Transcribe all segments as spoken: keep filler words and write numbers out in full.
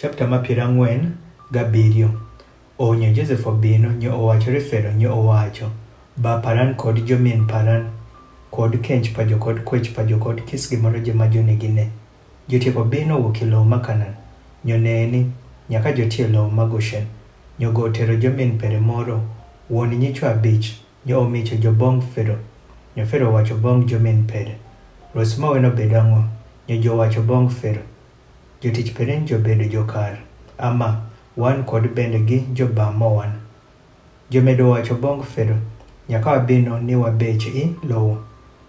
Chapter ma piero ang'wen gabiriyo. Onyo Josef obino, nyo owacho ri Fero, nyo owacho, ba paran kod jomin paran, kod kench pajo, kod kwech pajo, kod kis gimoro je ma jonegi ne. Jotieko bino wuok i lowo ma Kanan. Nyo neni, nyaka jotie lowo ma Goshen. Nyo gotero jomin pere moro, wuon nyichwo abich, nyo omicho jobong Fero. Nyo Fero owacho bong jomin pere, Ruoth ma weno bed ang'o? Nyo jowacho bong Fero, Jotich peren jobedo jokar, ama wan kod bende gi jobam mowan. Jomedo wacho bong Fero, nyaka wabino ni wabech i lowo.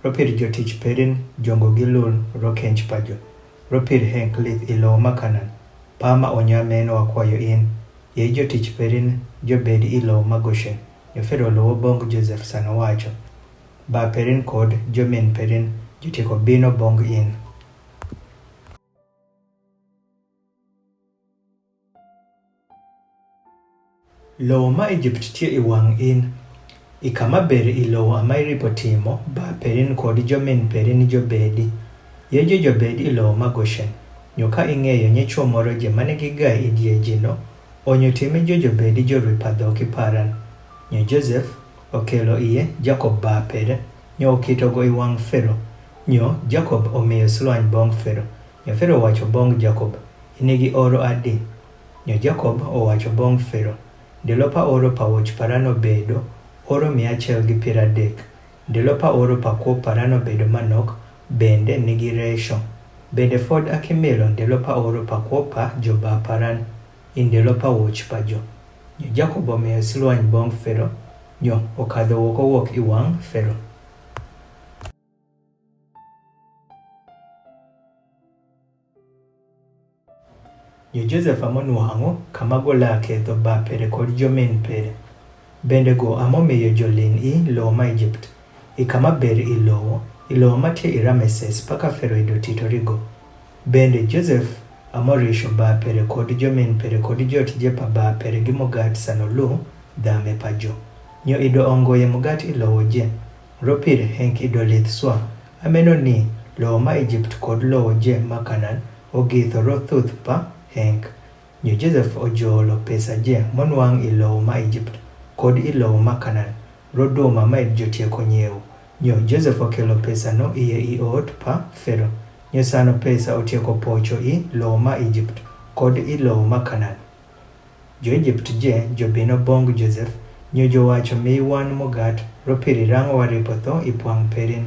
Ropir jotich peren jongo gi lul rokench pajo. Ropir henk lith i lowo ma Kanan. Pa ma onyo amen wakwayo in, ye jotich peren jobed i lowo ma Goshen. Nyo Fero luwo bong Josef sano wacho, ba peren kod jomin peren jotieko bino bong in. Lowo ma Egypt tie i wang' in. I kama ber i lowo ama iripo timo, ba perin kod jomin perin jobedi. Ye jo jobedi i lowo ma Goshen. Nyo ka ing'eyo nyichwo moro je mane gigayi i die ji no, onyo timi jo jobedi jorwi pa dhoki paran. Nyo Josef okelo iye Jakob ba pere, nyo okitogo i wang' Fero. Nyo Jakob omiyo slwany bong' Fero. Nyo Fero owacho bong' Jakob, in igi oro adi? Nyo Jakob owacho bong' Fero, ndelo pa oro pa woch paran obedo oro mia achiel gi piero adek. Ndelo pa oro pa kwo paran obedo manok, bende nigi resho. Bende fod akimilo ndelo pa oro pa kwo pa joba paran, i ndelo pa woch pa jo. Nyo Jakob omiyo slwany bong' Fero, nyo okadho wuok owuok i wang' Fero. Nyo Josef amo nwang'o kama gola ketho ba pere kod jomin pere. Bende go amo miyo jolin i lowo ma Egypt, i kama ber i lowo, i lowo matie i Rameses paka Fero ido titorigo. Bende Josef amo risho ba pere kod jomin pere kod jotije pa ba pere gi mugat sano lu dhame pa jo. Nyo ido ongoye mugat i lowo je. Ropir henk ido lith swa. Ameno ni lowo ma Egypt kod lowo je ma Kanan ogitho rothuth pa henk. Nyo Josef ojolo pesa je monwang' i lowo ma Egypt kod i lowo ma Kanan, roduma ma id jotieko nyiewo. Nyo Josef okelo pesa no iye i ot pa Fero. Nyo sano pesa otieko pocho i lowo ma Egypt kod i lowo ma Kanan. Jo Egypt je jobino bong' Josef, nyo jowacho mi wan mugat, ropir irang'o waripo tho i pwang' perin,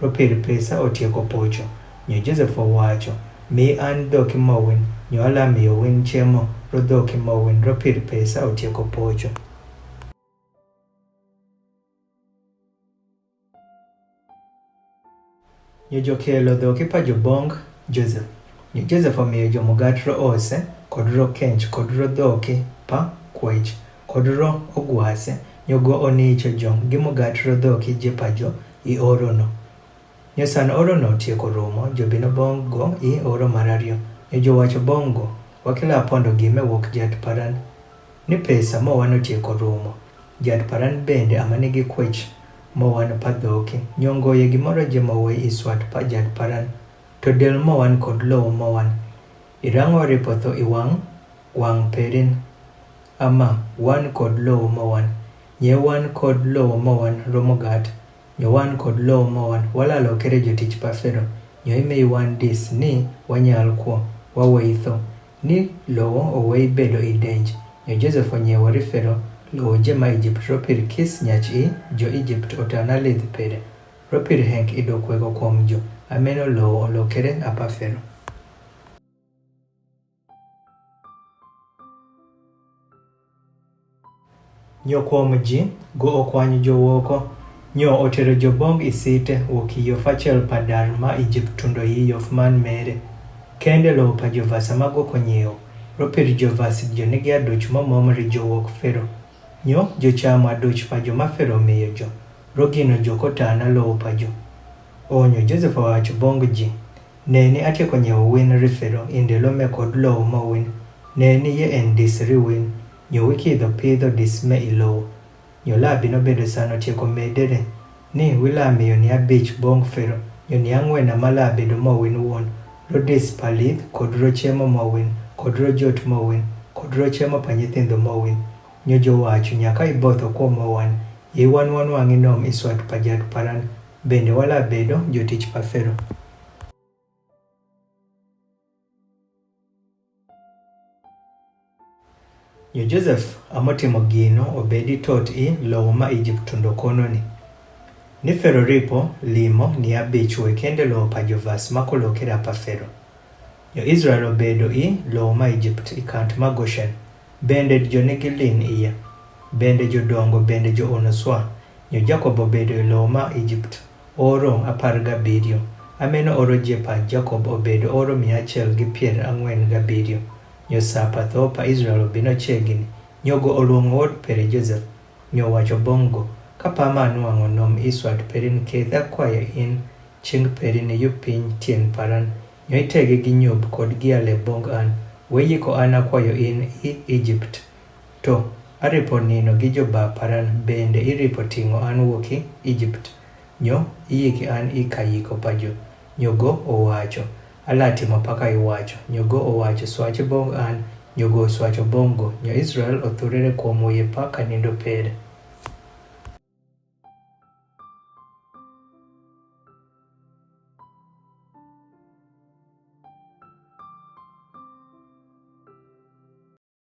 ropir pesa otieko pocho. Nyo Josef owacho, mi an dhoki mowin, nyo ala miyo win chiemo, rodhoki mowin, ropir pesa otieko pocho. Nyo jokelo dhoki pa jobong' Josef. Nyo Josef omiyo jomugat ro ose, kod ro kench, kod ro dhoki pa kwech, kod ro ogwase, nyo go onicho jo gi mugat ro dhoki je pa jo i oro no. Nyo sano oro no otieko rumo, jobino bong' go i oro mar ariyo. Nyo jowacho bong' go, wakelo apondo gime wuok jat paran, ni pesa mowan otieko rumo. Jat paran bende ama nigi kwech mowan pa dhoki, nyo ongoye gimoro je mowe i swat pa jat paran. To del mowan kod lowo mowan, irang'o waripo tho i wang' wang' perin? Ama wan kod lowo mowan, nye wan kod lowo mowan ro mugat. Nyo wan kod lowo mowan, walalo kere jotich pa Fero, nyo imiyi wan dis ni wanyal kwo, waweyi tho, ni lowo oweyi bedo i denj. Nyo Josef onyiewo ri Fero lowo je ma Egypt, ropir kis nyach i jo Egypt otan alidh pere, ropir henk ido kwego kuom jo, ameno lowo olo kere apa Fero. Nyo kuom ji go okwanyo jowoko, nyo otero jobong' i site wuok i yof achiel pa dar ma Egypt tundo i yof man mere. Kende lowo pa jovas ama go konyiewo, ropir jovas jo nigi aduch momom ri jowok Fero. Nyo jochamo aduch pa jo ma Fero omiyo jo, rogino jo kotana lowo pa jo. Onyo Josef owacho bong' ji, neni atieko nyiewo win ri Fero i ndelo me kod lowo mowin. Neni ye en dis ri win, nyo wikidho pidho dis me i lowo. Nyo labi nobedo sano tieko medere, ni wila miyo ni abich bong' Fero, nyo ni ang'wen ama labi do mowin wuon, rodis palith kod rochemo mowin, kod rochot mowin, kod rochemo pa nyithindo mowin. Nyo jowacho, nyaka iboth okwo mowan, ye wan wanwang'i nom iswat pa jat paran, bende wala bedo jotich pa Fero. Nyo Josef amotimo gino obedi tot i lowo ma Ijiptundo kononi. Ni Fero ripo limo ni abich we kende lowo pa jovas ma kolo kira pa Fero. Nyo Israel obedo i lowo ma Ijipt i kant ma Goshen, bende jonigi lin iye, bende jodongo bende jo-ono swa. Nyo Jakob obedo i lowo ma Ijipt oro apar gabiriyo. Ameno oro je pa Jakob obedo oro mia achiel gi pier ang'wen gabiriyo. Nyo sa pa tho pa Israel obino chiegni. Nyo go oluongo wuod pere Josef, nyo owacho bong' go, ka pa ma anwang'o nom iswat peri niketh akwayo in ching peri ni yup piny tien paran, nyo itege gi nyub kod gi ale bong' an, we yiko an akwayo in i Ijipt. To aripo nino gi jobah paran, bende iripo ting'o an wuoki Ijipt. Nyo iyiki an i ka yiko pa jo. Nyo go owacho, ala timo pa ka iwacho. Nyo go owacho, swachi bong' an. Nyo go oswacho bong' go. Nyo Israel othurere kuom wuye pa ka nindo pere.